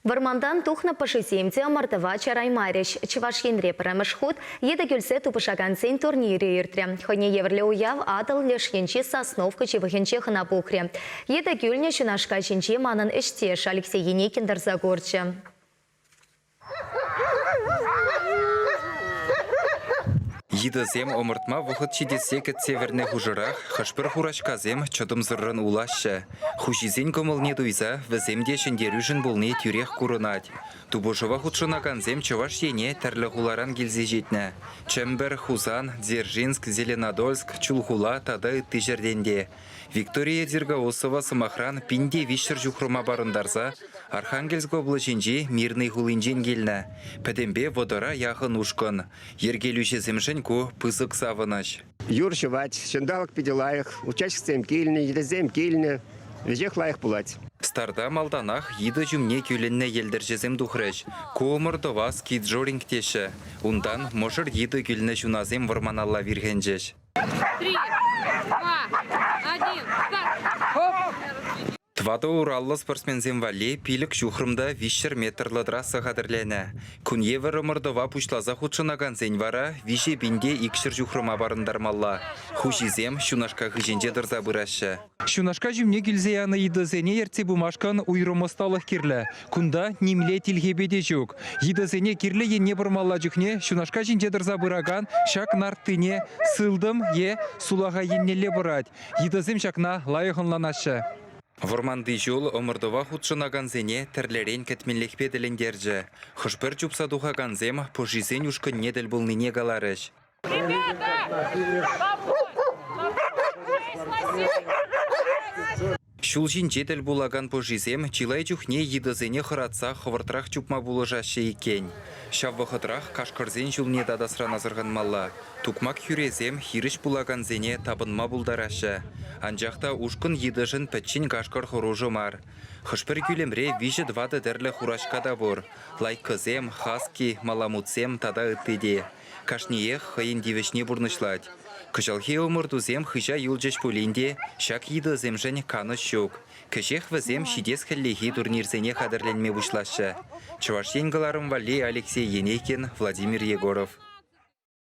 Вӑрмантан тухнӑ пӑшисем те ӑмӑртӑва чараймарӗҫ. Чӑваш Енре пӗрремӗш хут йытӑ кӳлсе тупӑшакансен турнирӗ иртрӗ. Хӑйне евӗрлӗ уяв Атӑл леш енчи Сосновка ҫывӑхӗнче хӑна пухрӗ. Йытӑ кӳлнӗ ҫунашка ҫинче манӑн ӗҫтеш Алексей Еникин тӑрса курчӗ. Йытӑсем ӑмӑртма вӑхӑт ҫитессе кӗтсе вӗрнӗ хушӑрах хӑш-пӗр хураҫкасем чӑтӑмсӑррӑн улаҫҫӗ. Хуҫисен кӑмӑлне туйса вӗсем те ҫӗнтерӳшӗн пулни тӳрех курӑнать. Тупӑшӑва хутшӑнакансем Чӑваш Ене тӗрлӗ хуларан килсе ҫитнӗ: Чӗмпӗр, Хусан, Дзержинск, Зеленодольск, Чулхула тата ытти ҫӗртен те. Виктория Дергаусова, сӑмахран, 1300 ҫухрӑма парӑнтарса Архангельск облаҫӗнчи Мирный хулинчен килнӗ. Пӗтӗмпе вӑтӑра яхӑн ушкӑн. Йӗркелӳҫӗсемшӗн ку пысӑк савӑнӑҫ. Юр ҫӑвать, ҫанталӑк питӗ лайӑх, участниксем килнӗ, йытӑсем килнӗ. Веҫех лайӑх пулать. Старта малтанах йытӑ ҫумне кӳлӗннӗ йӗлтӗрҫӗсем тухрӗҫ. Ку ӑмӑртӑва скиджоринг теҫҫӗ. Унтан мӑшӑр йытӑ кӳлнӗ ҫунасем вӑрманалла вирхӗнчӗҫ. Три, два, один, старт! Тӑватӑ ураллӑ спортсменсем валли 5 ҫухрӑм та 300 метрлӑ трасса хатӗрленӗ. Кун евӗр ӑмӑртӑва пуҫласа хутшӑнакансен вара 3 пин те 200 ҫухрӑма парӑнтармалла. Хуҫисем ҫунашка хыҫӗнче тӑрса пыраҫҫӗ. Ҫунашка ҫумне килсе янӑ йытӑсене ертсе пымашкӑн уйрӑм ӑсталӑх кирлӗ. Кунта нимле тилхепе те ҫук. Йытӑсене кирлӗ енне пӑрмалла чухне ҫунашка ҫинче тӑрса пыракан ҫак нарттине сылтӑм е сулахай еннелле пӑрать. Йытӑсем ҫакна лайӑх ӑнланаҫҫӗ. Вӑрманти ҫул ӑмӑртӑва хутшӑнакансене тӗрлӗрен кӗтменлӗхпе тӗлӗнтерчӗ. Хӑш-пӗр чупса тухакансем пӑшисен ушкӑнне тӗл пулнине каларӗҫ. Ребята! Ҫул ҫинче тӗл пулакан пӑшисем чылай чухне йытӑсене хӑратса хӑвӑртрах чупма пулӑшаҫҫӗ иккен. Ҫав вӑхӑтрах кашкӑрсен ҫулне татасран асӑрханмалла. Тукмак хӳресем хирӗҫ пулакансене тапӑнма пултараҫҫӗ. Анчах та ушкӑн йытӑшӑн пӗччен кашкӑр хӑрушӑ мар. Хӑш-пӗр кӳлӗмре виҫӗ-тӑватӑ тӗрлӗ хураҫка та пур: лайкӑсем, хаски, маламутсем тата ытти те. Кашниех хӑйӗн тивӗҫне пурнӑҫлать. Кӑҫалхи ӑмӑртусем хыҫа юлчӗҫ пулин те ҫак йытӑсемшӗн канӑҫ ҫук. Кӗҫех вӗсем ҫитес хӗллехи турнирсене хатӗрленме пуҫлаҫҫӗ. Чӑваш Ен кӑларӑм валли Алексей Енейкин, Владимир Егоров.